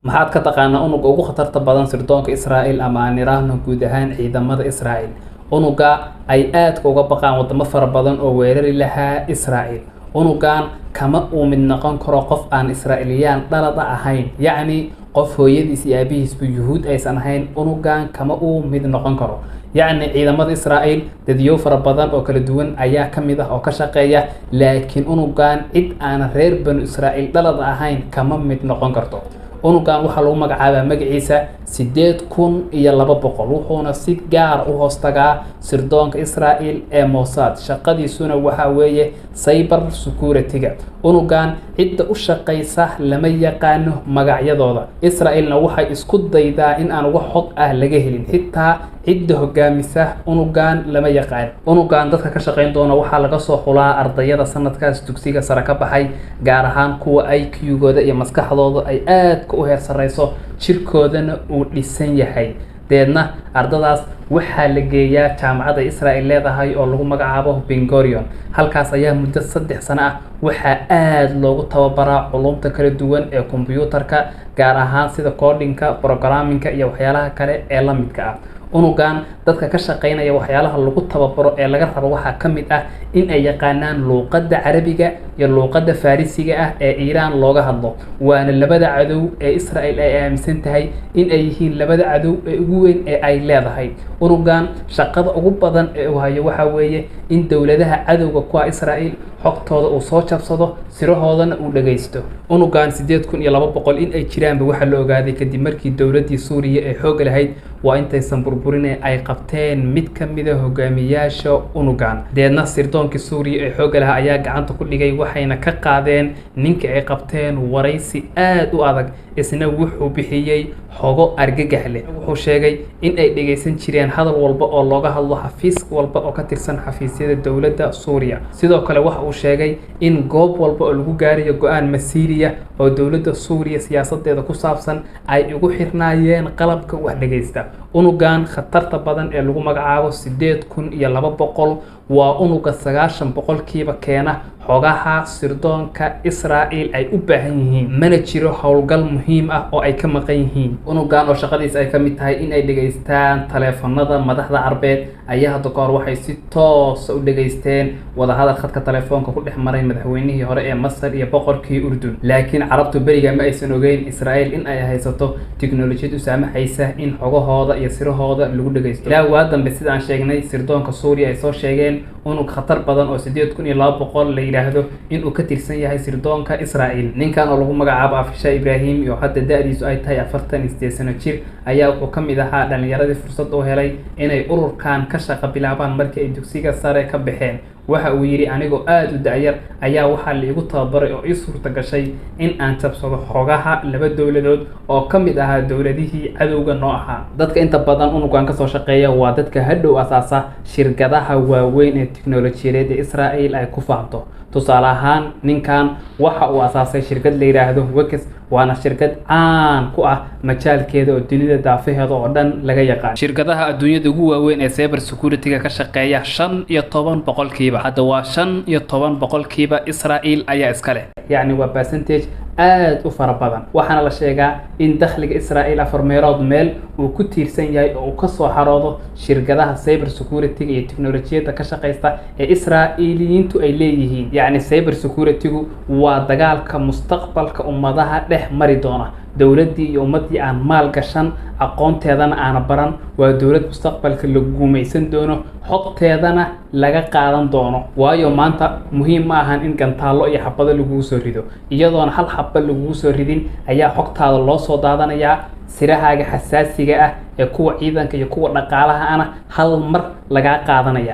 Maxaad ka taqaanaa unugga ugu khatarta badan sirdoonka Israa'iil, ama aan iraahno guud ahaan ciidamada Israa'iil? Unugga ay aadka uga baqaan wadamo fara badan oo weerari lahaa Israa'iil. Unuggan kama uu mid noqon karo qof aan Israa'iiliyaan dhalada ahayn, yacni qof hooyadiis iyo aabihiisba Yuhuud aysan ahayn. Unuggan kama uu mid noqon karo. Yacni ciidamada Israa'iil dadyow fara badan oo kala duwan ayaa ka mid ah oo ka shaqeeya, laakiin unuggan cid aan reer Banu Israa'iil dhalada ahayn kama mid noqon karto. Unuggan waxaa lagu magacaabaa magaciisa 8200, wuxuuna si gaar u hoostagaa sirdoonka Israa'iil ee Mossad. Shaqadiisuna waxaa weeye cyber security-ga. Unuggan cidda u shaqaysa lama yaqaano magacyadooda. Israa'iilna waxay isku daydaa in aan wax xog ah laga helin, xitaa cidda hogaamisa unuggan lama yaqaan. Unuggan dadka ka shaqayn doona waxaa laga soo xulaa ardayada sanadkaas dugsiga sare ka baxay, gaar ahaan kuwa IQ-gooda iyo maskaxdooda ay aadka u heer sarreyso, jirkoodana uu dhisan yahay. Deedna ardadaas waxaa la geeyaa jaamacadda Israa'iil leedahay oo lagu magacaabo Ben Gurion. Halkaas ayaa muddo 3 sano ah waxaa aada loogu tababaraa culumta kala duwan ee kombiyuutarka, gaar ahaan sida coding-ka, programming-ka iyo waxyaalaha kale ee la midka ah. Unuggan dadka ka shaqeynaya waxyaalaha lagu tababaro ee laga rabo waxaa ka mid ah in ay yaqaanaan luuqadda Carabiga iyo luuqadda Farisiga ah ee Iiraan looga hadlo, waana labada cadow ee Israa'iil ay aaminsan tahay in ay yihiin labada cadow ee ugu weyn ee ay leedahay. Unuggan shaqada ugu badan ee uu hayo waxaa weeye in dowladaha cadowga kuwa Israa'iil xogtooda uu soo jabsado, sirahoodana uu dhagaysto. Unuggan 8200 in ay jiraanba waxaa la ogaaday kadib markii dowladdii Suuriya ee xoogga lahayd, waa intaysan burburin, ay qabteen mid ka mid a hogaamiyaasha unugan. Deedna sirdoonkii Suuriya ee xoogga lahaa ayaa gacanta ku dhigay, waxayna ka qaadeen ninkii ay qabteen waraysi aad u adag. Isna wuxuu bixiyey xogo argagax leh. Wuxuu sheegay in ay dhegaysan jireen hadal walba oo looga hadlo xafiis walba oo ka tirsan xafiisyada dowladda Suuriya. Sidoo kale waxa uu sheegay in goob walba oo lagu gaarayo go-aan masiiriya oo dowladda Suuriya siyaasadeeda ku saabsan ay ugu xirnaayeen qalabka wax dhegaysta. Unugan khatarta badan ee lagu magacaabo 8200 waa unuga 90% keena xogaha sirdoonka Israa'iil ay u baahan yihiin, mana jiro howlgal muhiim ah oo ay ka maqan yihiin. Unugan oo shaqadiisa ay ka mid tahay in ay dhegaystaan taleefanada madaxda Carbeed ayaa hadda kahor waxay si toosa u dhegaysteen wadahadal khadka taleefoonka ku dhex maray madaxweynihii hore ee Masar iyo boqorkii Urdun. Laakiin Carabtu beriga ma aysan ogeyn Israa'iil in ay haysato tiknolojiyad u saamaxaysa in xogahooda iyo sirahooda lagu dhegaysto. Ilaa waa dambe, sida aan sheegnay, sirdoonka Suuriya ay soo sheegeen unug khatar badan oo 8200 la yidhaahdo inuu ka tirsan yahay sirdoonka Israa'iil. Ninkan oo lagu magacaabo Afisha Ibraahim oo hadda da-diisu ay tahay 48 sano jir ayaa wuxuu ka mid ahaa dhallinyaradii fursad u helay inay ururkan ka shaqo bilaabaan markii ay dugsiga sare ka baxeen. Waxa uu yidhi: "Anigoo aada u da-yar ayaa waxaa la igu tababaray oo ii suurta gashay in aan jabsado xogaha laba dowladood oo ka mid ahaa dowladihii cadowga noo ahaa." Dadka inta badan unugan kasoo shaqeeya waa dadka hadhow asaasa shirkadaha waaweyn ee tiknolojiyadeed ee Israa'iil ay ku faanto. Tusaale ahaan, ninkan waxa uu asaasay shirkad la yidhaahdo Wix, waana shirkad caan ku ah majaalkeeda oo dunida daafaheeda oo dhan laga yaqaan. Shirkadaha adduunyada ugu waaweyn ee cyber security-ga ka shaqeeya 15%, hadda waa 15%, Israa'iil ayaa iska leh. Yacni waa percentage aad u fara badan. Waxaana la sheegaa in dakhliga Israa'iil afar meelood meel uu ku tiirsan yahay oo uu kasoo xaroodo shirkadaha cyber security-ga iyo teknolojiyadda ka shaqeysta ee Israa'iiliyiintu ay leeyihiin. Yacni cyber security-gu waa dagaalka mustaqbalka ummadaha dhex mari doona. Dowladdii iyo ummaddii aan maal gashan, aqoonteedana aana baran, waa dowlad mustaqbalka la guumaysan doono, xogteedana laga qaadan doono. Waayo, maanta muhiim ma ahan in gantaallo iyo xabado lagugu soo rido. Iyadoona hal xaba lagugu soo ridin ayaa xogtaada loo soo daadanayaa, sirahaaga xasaasiga ah ee kuwa ciidanka iyo kuwa dhaqaalaha ana hal mar lagaa qaadanaya.